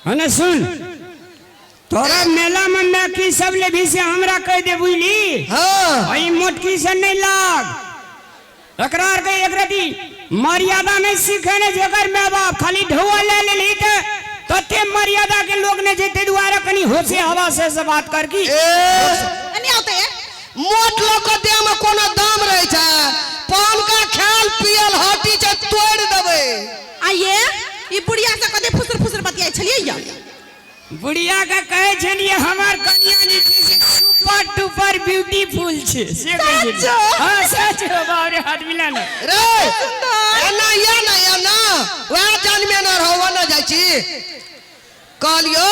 हाँ ने सुन, तोरा मेला में मैं की सब लेबी से हमरा कह दे, बुझली? हाँ। ई मोटकी से नहीं लाग, एकरा आर के एक रति मर्यादा नहीं सीखे ने, जेकर माय बाप खाली ढौआ ले लेली ते तते मर्यादा के लोग ने जे, ताहि दुआरे कनी होशे हवा से से बात कर की। ए एने औते। मोट लोग के देह में कोनो दाम रहे छै? पान का खायल पियल हटी छै, तोड़ देबै। आइए, ई बुढ़िया से कते फुसर फुसर बतियाइ छलियै या? बुढ़िया के कहै छलियै हमर कनिया जे छै से सुपर डुपर ब्यूटीफुल छै, से कहै छलियै। सच? हाँ सच। बाप रे, हाथ मिला ना। रे एना या ना एना वएह जानमे न रहो न जाइ छी। कहलियो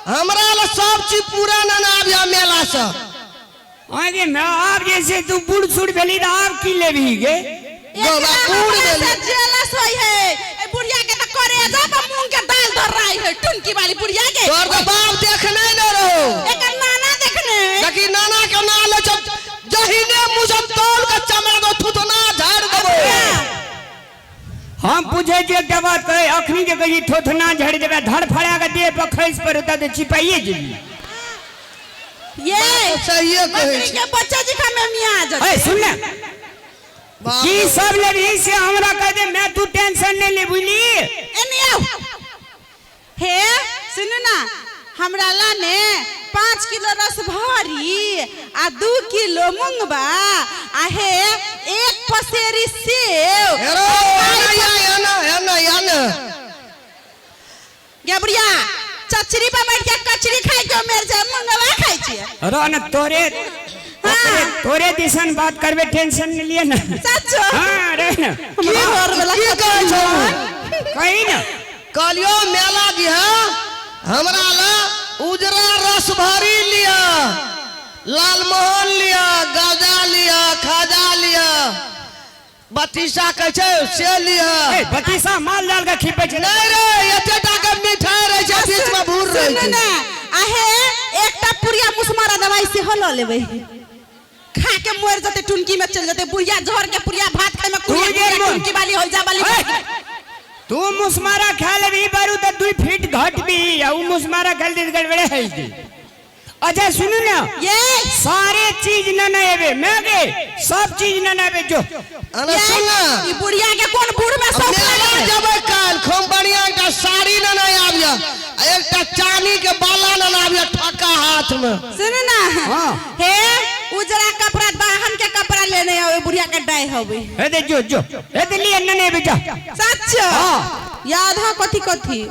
हमरा लए सब चीज पूरा न आबिया मेला से। आगे मैं आब जैसे तू बूढ़ सूढ़ भेली तऽ आब की लेबही गे? गोबा बूढ़ भेली। जेलस होय है ए बुढ़िया के, त करेजा पर मूंग के दाल धर रही है टुनकी वाली बुढ़िया के। तोर तऽ बाप देखने न रहो। एकर नाना देखने। देखी, नाना के ना ले छौ, जहिने मुँह से तौल के चमड़ा दो, थुथना झाड़ देबो। हम पूछे छियै एकटा बात, कहै अखनी जे कही थोथना झड़ि देबै, धड़फड़ा के देह पर खसि पड़तौ तऽ चिपाइए जेबही। ये सहिए कहै बकरी छै। के बच्चा जी खा में मियाँ जते। ए सुन ने, बाप की रे। सब लेबही से हमरा कह दे, मैं तू टेंशन नहीं ले, बुझली? एने आओ। हे सुनू ना, हमरा ला ने 5 किलो रस भरी आ 2 किलो मूंगबा आ हे 1 पसेरी सेब। हेरो एना या एना एना एना। गे बुढ़िया, चचरी पर बैठ के कचरी खाइ के मेर छै, मूंगबा खाइ छियै। रह न, तोरे तोरे दिसन बात करबे, टेंशन नहीं लिए ना। सच? हाँ, रह न। की घर वाला की कहै छौ? कही ना। कहलियो मेला दिहा हमरा ला उजरा रस भरी लिया, लालमोहन लिया, गाजा लिया, खाजा लिया, बतीसा कहै छै से लिया। ए बतीसा माल जाल के खिपै छै। नहीं रे, एते टा के मिठाई रहै छै, बीच में भूर रहै सुनू छै। ने, आहे एकटा पुरिया मुसमारा दवाई सेहो लऽ लेबै, खा के मर जते, टुनकी में चल जते बुढ़िया। झर के पुरिया भात खाय में कुरिया तू जे कुरिया टुनकी वाली हो जा वाली। ए, तू मुसमारा खा लेबी बारू तऽ 2 फीट घट भी, आ उ मुसमारा खा लेती गड़बड़े है जी। अच्छा सुनू ना, ये सारे चीज न न एबे मैं के सब चीज न न एबे जो। अरे सुन ना, ई बुढ़िया के कोन बूढ़ में शौक मेला लागल? जेबै काल्हि, खूब बढ़िया एकटा साड़ी लेने आबिया आ एकटा चानी के बाला लेने आबिया ठका हाथ में। सुनू ना। हाँ। हे उजरा कपड़ा, बाहन के कपड़ा लेने आओ, बुढ़िया के डाय हवे। हे दे जो जो हे दे लिए न न एबे जा। सच? हाँ। याद है कथी कथी?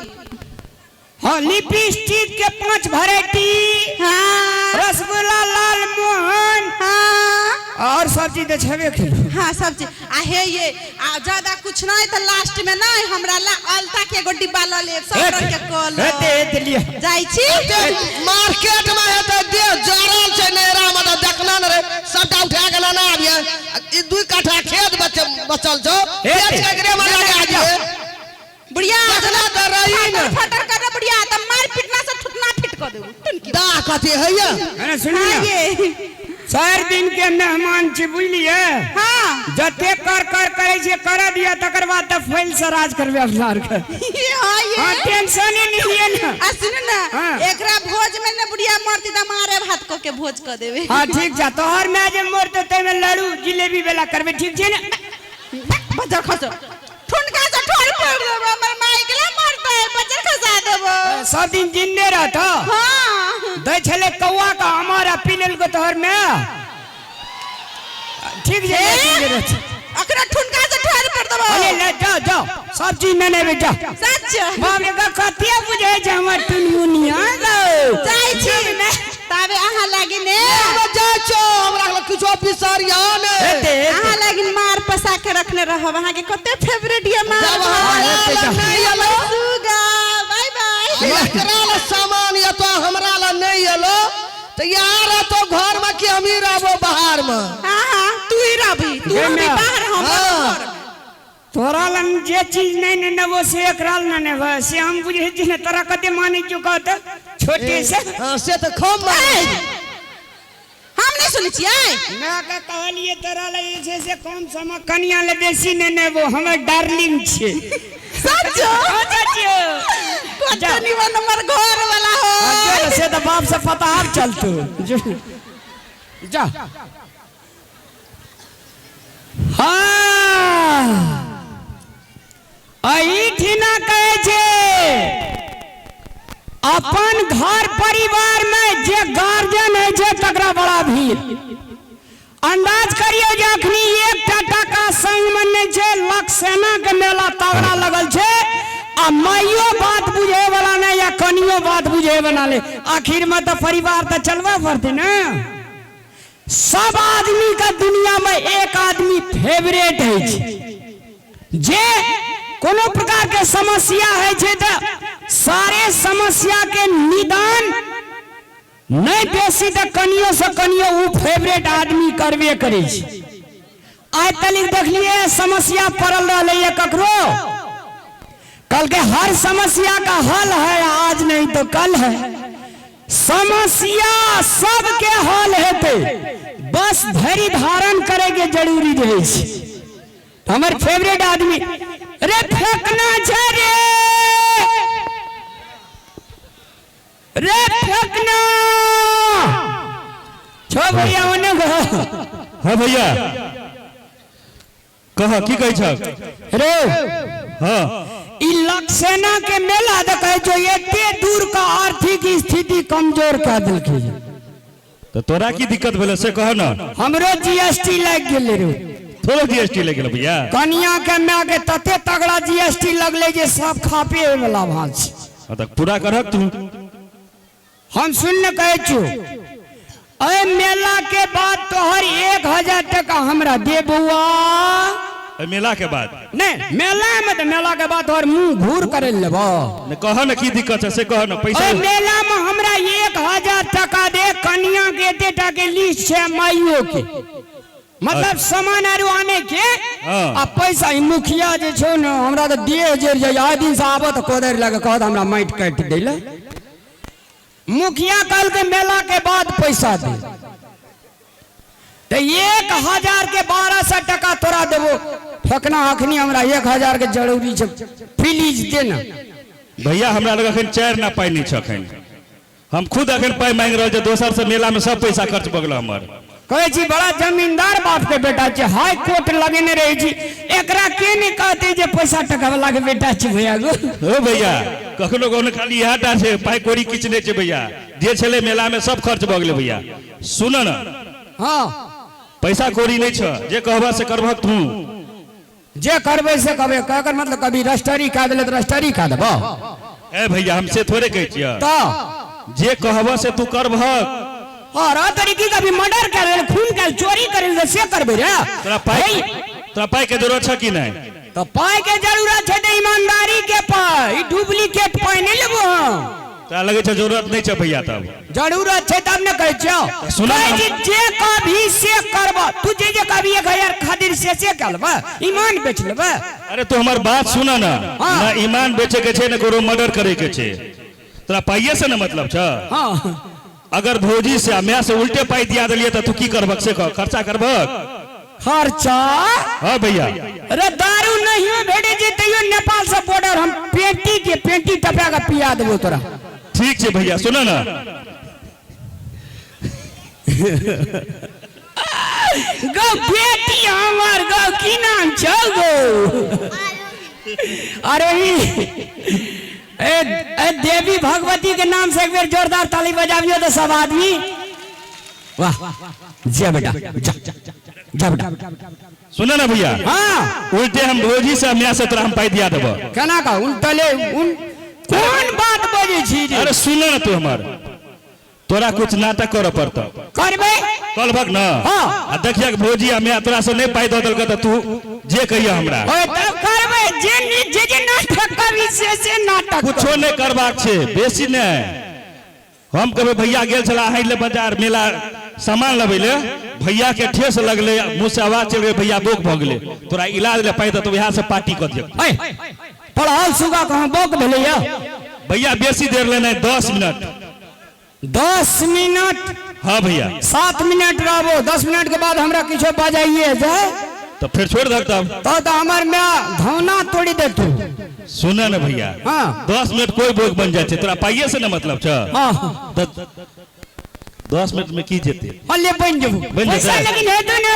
हाँ, लिपस्टिक के 5 वैरायटी। हाँ। रसगुल्ला, लाल मोहन। हाँ। और सब चीज छेबे खेलू। हाँ, सब चीज। आ हे ये आ ज्यादा कुछ नहीं तो लास्ट में नहीं हमरा ला अलता के एगो डिब्बा ल ले, सब रंग के कलर। हेते हेते लिया। जाइ छी। मार्केट में हेते देह जरल छै नैरा में, तऽ देखना न रे, सबटा उठा के लाना आबिया। ई 2 कट्ठा खेत बचल छौ, हेते। बेच के एकरे में लगा दिए। बुढ़िया देखना तऽ रही न। फटर कर रे बुढ़िया, तऽ मार पिटना से ठुकना फिट कर देबू टुनकी। दाह कथी हैया? अरे सुनू ना। हाँ, ये। 4 दिन के मेहमान छी, बुझलिए? हाँ। जते कर कर करै छियै कर दिया, तकर बाद तऽ फैल से राज करबै अपना आर के। हाँ, ये। हाँ, टेंशन ही नहीं लिए ना। आ सुनू ना, हाँ। एकरा भोज में ने बुढ़िया मरती तऽ मारे भात क के भोज क देबै। हाँ ठीक छै, तोहर माय जे मरतौ ताहिमे लड्डू जिलेबी वाला करबै, ठीक छै ने? बजर खसो, ठुनका से ठोर फोड़ देबो, हमर माय के ला मरतै बजर खसा देबो। सब दिन जिंदे रहत। हाँ। दै छलै कौआ के अमर आ पी लेलको तोहर माय। ठीक छै, जिंदे रहत। अकरा ठुनका से ठोर फोड़ देबो। अरे ले जाओ जाओ, सब चीज ने नेबे जा। सच? बाप रे, कते बुझै छै हमर टुनमुनिया। जाइ छी ताबे अहाँ लागी ने। हम जाइ छौ, हमरा लग किछो बिसरिया ने। हेते, हेते। अहाँ लागी मार पसा के रखने रहब, अहाँ के कते फेवरेट ये मार। जब हमरा हेते, लग जा। नहीं एलो। सुगा, बाय बाय। एकरा लग सामान एतो, हमरा लग नहीं एलो तऽ यहाँ रहतो घर में कि हमही रहबो बाहर में? हाँ हाँ, तू ही रहबी, तू गे रहबी माय। बाहर, हम हाँ। घर में। तोरा लग जे चीज नहीं ने नेबो से एकरा लग नेबो, से हम बुझै छी ने तोरा कते मानै छियौ कहत छोटे से। हाँ, से तऽ खूब मानै छी। हम नहीं सुनै छियै। माय के कहलियै तोरा लग जे छै से कम समय कनिया ले बेसी नहि नेबो, हमर डार्लिंग छै। सचो? हाँ, चाचियो। कते निमन हमर घर वाला हो। हाँ, से तो बाप से पता आब चलतो। जा। हाँ, एहिठिना कहै छै अपन घर परिवार में जे गार्जियन है छै तकरा बड़ा भीड़। अंदाज करियो जे अखनी एकटा टाका संग में नहीं छै, लक्षसेना के मेला तगड़ा लगल छै आ माइयो बात बुझे वाला नहीं या कनियो बात बुझे वाला नहीं। आखिर में तो परिवार तो चलबे पड़ते ना। सब आदमी का दुनिया में एक आदमी फेवरेट है जे कोनो प्रकार के समस्या है छे तो सारे समस्या के निदान नहीं बेसी तो कनियो से कनियो उ फेवरेट आदमी करबे करे छे। आइ तलिक देखलिए समस्या पड़ल रहलै है ककरो, कल के हर समस्या का हल है, आज नहीं तो कल है। समस्या सबके हल हेतै, बस धैर्य धारण करे के जरूरी रहै छै। हमर फेवरेट आदमी रे फेकना छै रे, रे फेकना छो भैया ओने गो। हाँ भैया कह की कहै छह रे? हाँ। ई लक्षसेना के मेला देखे जो एते दूर का आर्थिक स्थिति कमजोर कर देलकै। तो तोरा की दिक्कत भेलै से कह ना। हमरो जीएसटी लागि गेलै रे। थोड़ो जीएसटी लागि गेलै भैया? कनिया के माय के तते तगड़ा जीएसटी लगलै जे सब खापे होय वाला भाव छै। हाँ, तऽ पूरा करहक तू। हम सुन कहै छियौ, एहि मेला के बाद तोहर 1000 टका हमरा दे बौआ। मेला के बाद? नहीं, मेला में तो मेला के बाद तोहर मुंह घूर करे लेबो। नहीं, कह ना की दिक्कत है से कह ना। पैसा मेला में हमरा 1000 टका दे, कनिया के एते टा के लिस्ट छै माइयो के, मतलब सामान आरू आने के। हाँ। आ पैसा ई मुखिया जे छौ ने हमरा तो देह जरि जाय, आइ दिन से आबत कोदारि लए के कहत हमरा माटि काटि दै लए। मुखिया कहलकै मेला के बाद पैसा दे, तो 1000 के 1200 टका तोरा देबो। फेकना अखनी हमरा 1000 के जरूरी छै, प्लीज दे ना। भैया हमरा लग अखन 4 ना पाइ नहि छै, अखन हम खुद अखन पाइ मांगि रहल छी, दोसर से मेला में सब पैसा खर्च भऽ गेल हमर। कहै छी बड़ा जमींदार बाप के बेटा छै, हाई कोर्ट लगेने रहै छी, एकरा के नहि कहतै जे पैसा टका वाला के बेटा छै भैया गो। ओ भैया कखनो कखनो खाली इएह टा छै, पाइ कौड़ी किछु नहि छै भैया, जे छलै मेला में सब खर्च भऽ गेलै भैया। सुन न। हाँ। पैसा कौड़ी नहीं छ, जे कहबह से करबह तू। जे करबै से कहबै, कहकर मतलब कभी रजिस्ट्री कए देलै तऽ रजिस्ट्री कए देबह। ए भैया हम से थोड़े कहै छियह, तऽ जे कहबह से तू करबह। और तरीके कभी मर्डर कर लेल, खून कर, चोरी कर लेल, से करबै रे। तोरा पाई के जरूरत छ कि नहीं? तो पाई के जरूरत छै तऽ ईमानदारी के पाई, ई डुप्लीकेट पाई नहीं लेबो हम। तोरा लगे छै जरूरत नहीं छै भैया? तब जरूरत छै तब ने कहै छियौ। सुन ना। कहै छी जे कभी से करब, तू जे जे कभी 1000 खातिर से करब, ईमान बेच लेब। अरे तू हमर बात सुन ना। हाँ। ना ईमान बेचे के छै ना कोनो मर्डर करे के छै, तोरा पाइये से ना मतलब छ। हाँ। अगर भौजी से माय से उल्टे पाई दिया देलिए तो तू की करबक से कह, खर्चा करबक? खर्चा? हाँ भैया। अरे दारू नहीं भेटे छै तैयो नेपाल से बॉर्डर हम पेटी के पेटी टपा के पिया देबो तोरा। ठीक छै भैया, सुन ना। गौ बेटी हमर गौ की नाम छौ गौ? अरे ए ए देवी भगवती के नाम से एक बेर जोरदार ताली बजाबियो तो सब आदमी। वाह जा बेटा, जा जा बेटा। सुन ना भैया। हाँ। उल्टे हम भौजी से माय से तोरा हम पाई दिया देबो। केना का उल्टले उन कोन बात बजै छी रे? अरे सुन ना तू हमर, तोरा कुछ नाटक करऽ पड़तौ। करबै? कलभक ना। हाँ। आ देखियक भौजी आ माय तोरा से नहीं पाई दऽ देलकौ तऽ तू जे कहिया हमरा। ओए तब करबै, जे नि-, जे जे नाटक करी से नाटक। कुछो नहीं करबाक छै, बेसी नहीं। हम कहबै भैया गेल छला अहीं ले बाजार मेला सामान लबै ले, भैया के ठेस लगलै, मुँह से आवाज चलि गेलै, भैया बोक भऽ गेलै, तोरा इलाज ले पाई तऽ इएह से पार्टी कऽ दियौ। ऐ, पढ़ल सुगा कहाँ बोक भेलैया? भैया बेसी देर ले नहीं, 10 मिनट। 10 मिनट? हाँ भैया। 7 मिनट रहबो, 10 मिनट के बाद हमरा किछो बजाइए जाए तो फिर छोड़ दक तब। तो हमर माय धौना तोड़ी देतू। सुन ने भैया। हाँ। 10 मिनट कोई बोक बन जाइ छै, तोरा पाइये से ने मतलब छ। हाँ। 10 मिनट में की जेते? अल्ले बन जेबो। बन जेतै। पैसा लेकिन हेतै ने।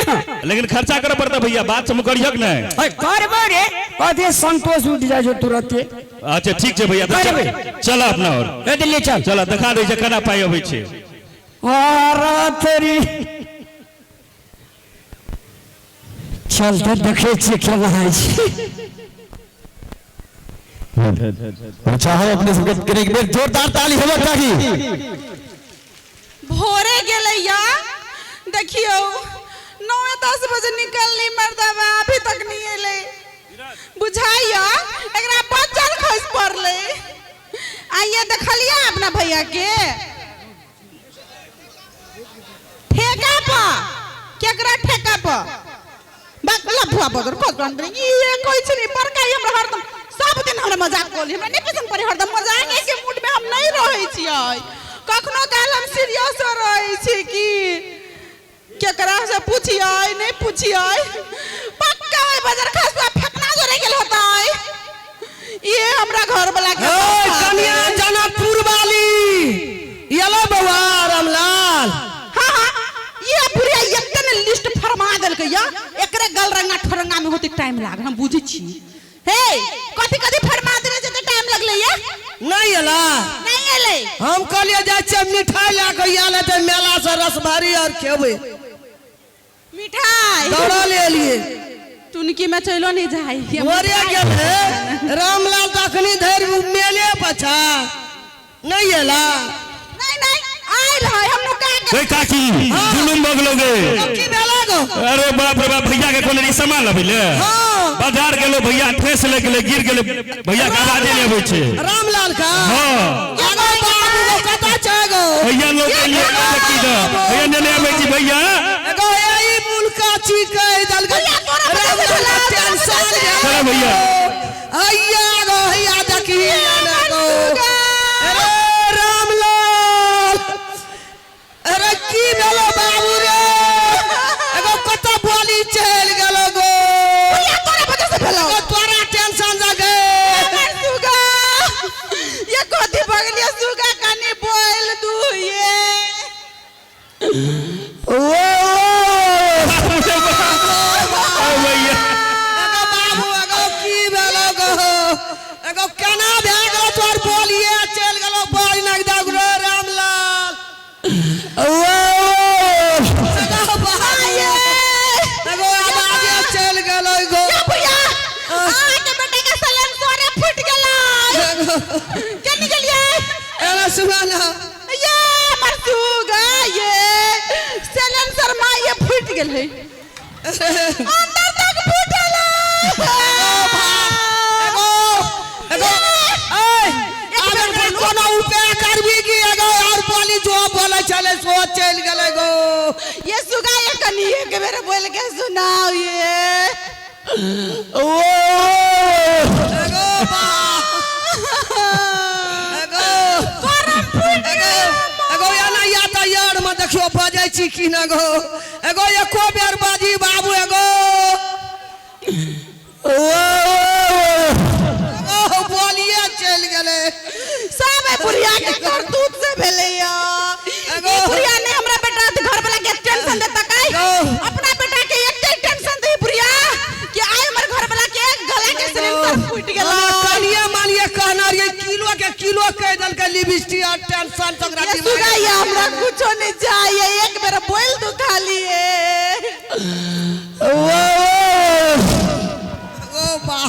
लेकिन खर्चा करे पड़तै भैया, बात से मुकरियक नै। अरे करबो रे, अधे संतोष उठ जाइ छौ तुरते। अच्छा ठीक छै भैया, तऽ करबै। चल अपना और। हे दिल्ली चल। चल देखा दै छै केना पाइ अबै छै। अरे तेरी चल तऽ देखै छियै केना होइ छै। हम चाहब अपने सबके एक बेर जोरदार ताली होबक चाही। भोरे गेलै या देखियौ 9-10 बजे निकलली मर्दबा अभी तक नहीं एलै। बुझाइया एकरा बच्चन खसि पड़लै। आइए देखलियै अपना भैया के ठेका पर, केकरा ठेका पर बकला भुआ बदर खसन रे। ये कोई छै नहीं बड़का, हमरा हरदम सब दिन हमरा मजाक कोली, हमरा नहीं पसंद पड़े हरदम मजाक के मूड में हम नहीं रहै छियै। कखनो काल हम सीरियस रहै छी कि केकरा से पूछियै नहीं पूछियै, पक्का ओइ बजर खसुआ फेकना जोरे गेल होतै। ये हमरा घर वाला के ओए कन्या जनकपुर वाली येलो बौआ रामलाल। हाँ हाँ ये बुढ़िया एकदम लिस्ट फरमा देलकै या, एकरे गल रंगा ठरंगा में होते टाइम लागल हम बुझै छी। हे कथी कथी फरमा देने छै तऽ टाइम लगलै या? नहीं एला। नहीं एलै। हम कहलियै जाइ छियै मिठाई लए कऽ आयल हेतै मेला से रसभरी और खेबै। मिठाई दौड़ल एलियै। टुनकी में चलो नहीं जाय। भोरे गेल हे रामलाल तऽ अखनी धरि मेले पछा नहीं एला। नहीं नहीं आयल है हम नुका के। ओए काकी जुलुम भऽ गेलौ गे। की भेला गो? अरे बाप रे बाप, भैया के कोन सामान लबै ले। हाँ। बाजार गेलो भैया ठेस लग गेलै, गिर गेलै भैया के आवाजे नहि अबै छै। रामलाल का? हाँ। एगो बाबू गो कतऽ छै गो? भैया लोग के लिए की द भैया ने अबै छी भैया। एगो एहि मुल्का छी कहि देलकै। भैया, तोरा पता रामलाल छला, के टेंशन भेल। चलो भैया। हैया गो हैया देखी ना गो। अरे रामलाल, अरे की भेलो बाबू रे? एगो कतऽ बोली चलि गेलो गो? भैया तोरा वजह से भेलो। एगो तोरा टेंशन जगे। हमर सुगा ये कथी भगलिया सुगा कनी बोल दू ये। ओ बाप रे बाप। ओ भैया एगो बाबू एगो की भेलो गो? एगो केना भए गेलो तोर बोलिए चलि गेलो बोल नग दग रे रामलाल। ओ एगो बाबू एगो आवाजे चलि गेलो गो। ये भैया अहाँके बेटा के सलेंसरे फूटि गेलै। के निकलियै? एना सुना ना। ये हमर सुगा ये सलेंसर मा ये फूटि गेलै। अंदर तक फूटल। एगो एगो ऐ आब एकर कोनो उपाय करबी की? एगो और बोली जो बोलै छलै सो चलि गेलै गो। ये सुगा ये कनी एक बेर बोल के सुनाओ ये। ओ एगो बा एगो करम फूटि एगो एगो एना या तऽ यार में देखियो बजै छी की ना गो। एगो एको बेर बाजी बाबू एगो। ओ एगो बोलिए चलि गेलै। सब एहि बुढ़िया के करतूत से भेलै या। एगो। ई बुढ़िया ने हमरा बेटा के घर वाला के टेंशन देता काई। एगो। अपना बेटा के एते टेंशन दे बुढ़िया कि आइ हमर घर वाला के गला के सिलेंडर फूटि गेलै। हमरा कनिये मानिये कहना रहियै किलो के किलो कहि देलकै लिपस्टिक और टेंशन तऽ ओकरा ये दिमाग सुगा ये हमरा कुछो नहीं चाहिए, एक बेर बोल दू खाली ये। ओ ओ बा।